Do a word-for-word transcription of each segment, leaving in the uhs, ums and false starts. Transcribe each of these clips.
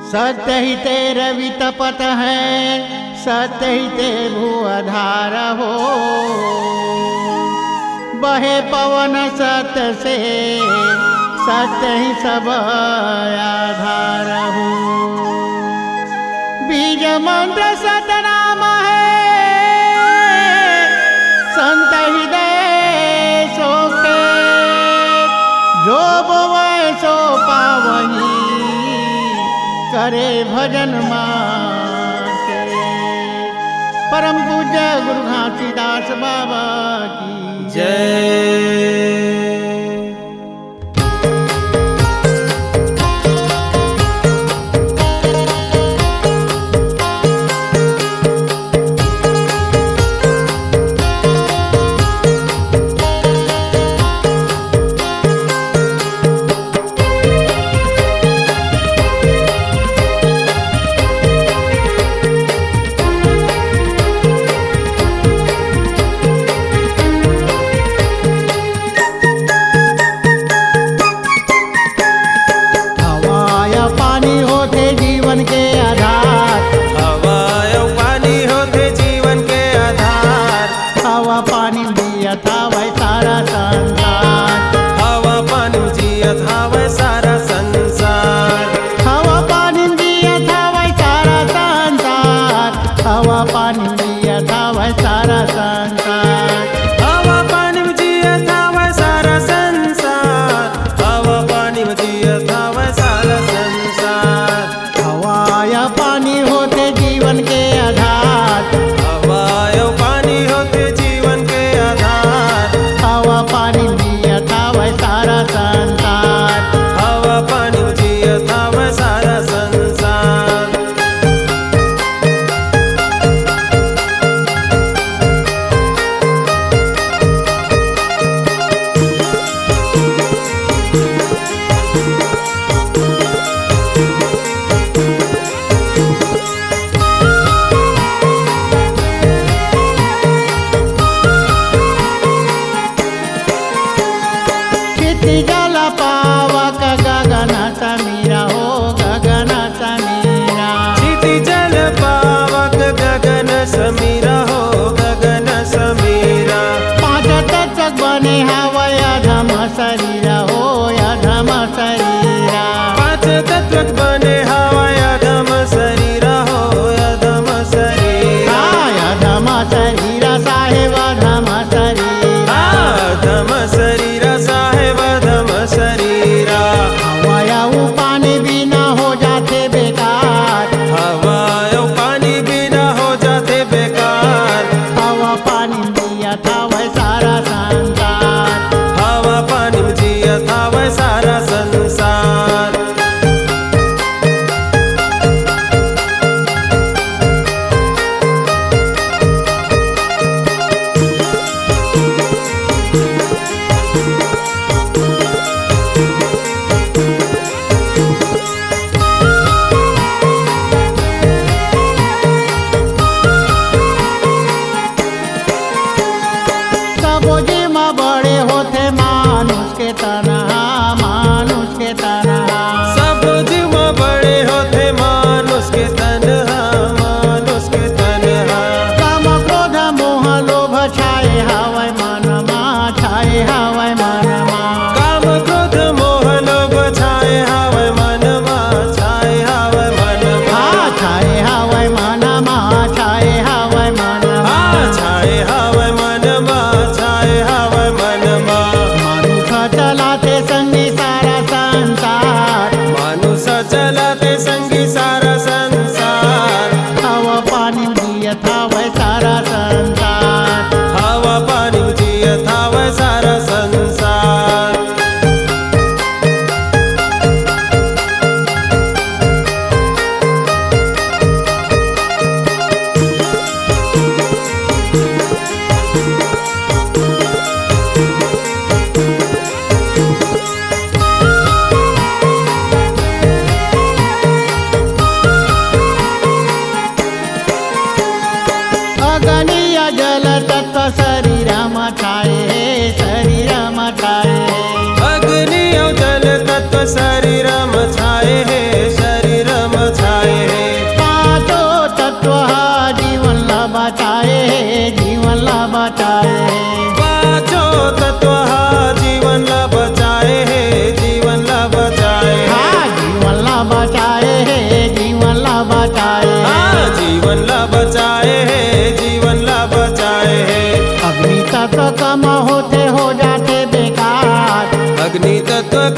सत्य ही ते रवि तपत है, सत्य ही ते भू आधार हो। बहे पवन सत्य से, सत्य ही सब आधार हो। बीज मंत्र सतनाम है, संत हृदय सोखे। जो बोवै सो पावही, करे भजन माँ के। परम पूज्य गुरु घासीदास बाबा की जय।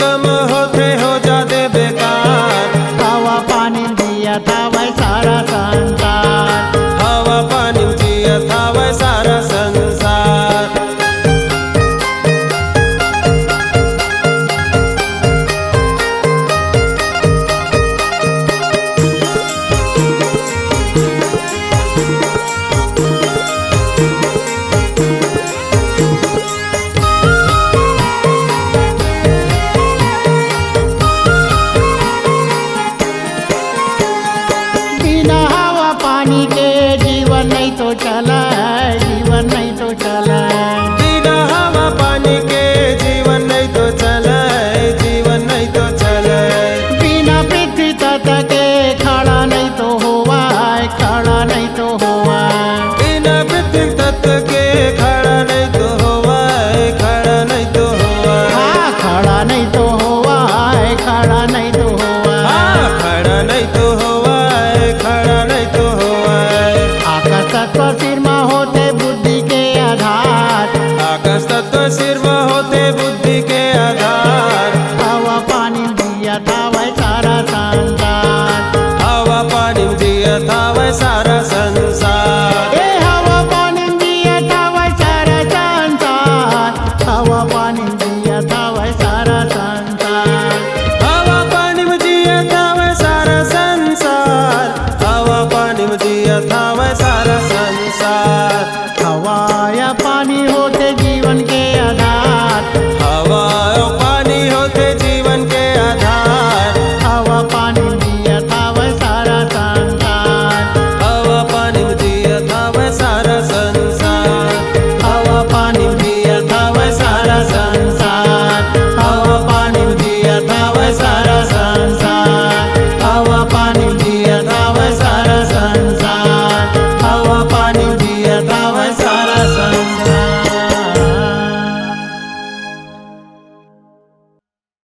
कम होथे हो जाथे बेकार। हवा पानी जियत हवय सारा संसार। हवा पानी जियत हवय सारा संसार। बिना हवा पानी के जीवन नहीं तो चले, जीवन नहीं तो चले। बिना हवा पानी के जीवन नहीं तो चले, जीवन नहीं तो चले। बिना पृथ्वी तत्व के खड़ा नहीं तो होवय, खड़ा नहीं तो होवय। बिना पृथ्वी तत्व के खड़ा नहीं तो होवय, खड़ा नहीं तो होवय। हाँ, खड़ा नहीं तो होवय, खड़ा नहीं तो होवय। हाँ, खड़ा नहीं तो होवय, खड़ा नहीं तो होवय। आकाश तत्व सिर म होथे बुद्धि के आधार। आकाश तत्व सिर म होथे बुद्धि के आधार। हवा पानी जियत हवय सारा संसार।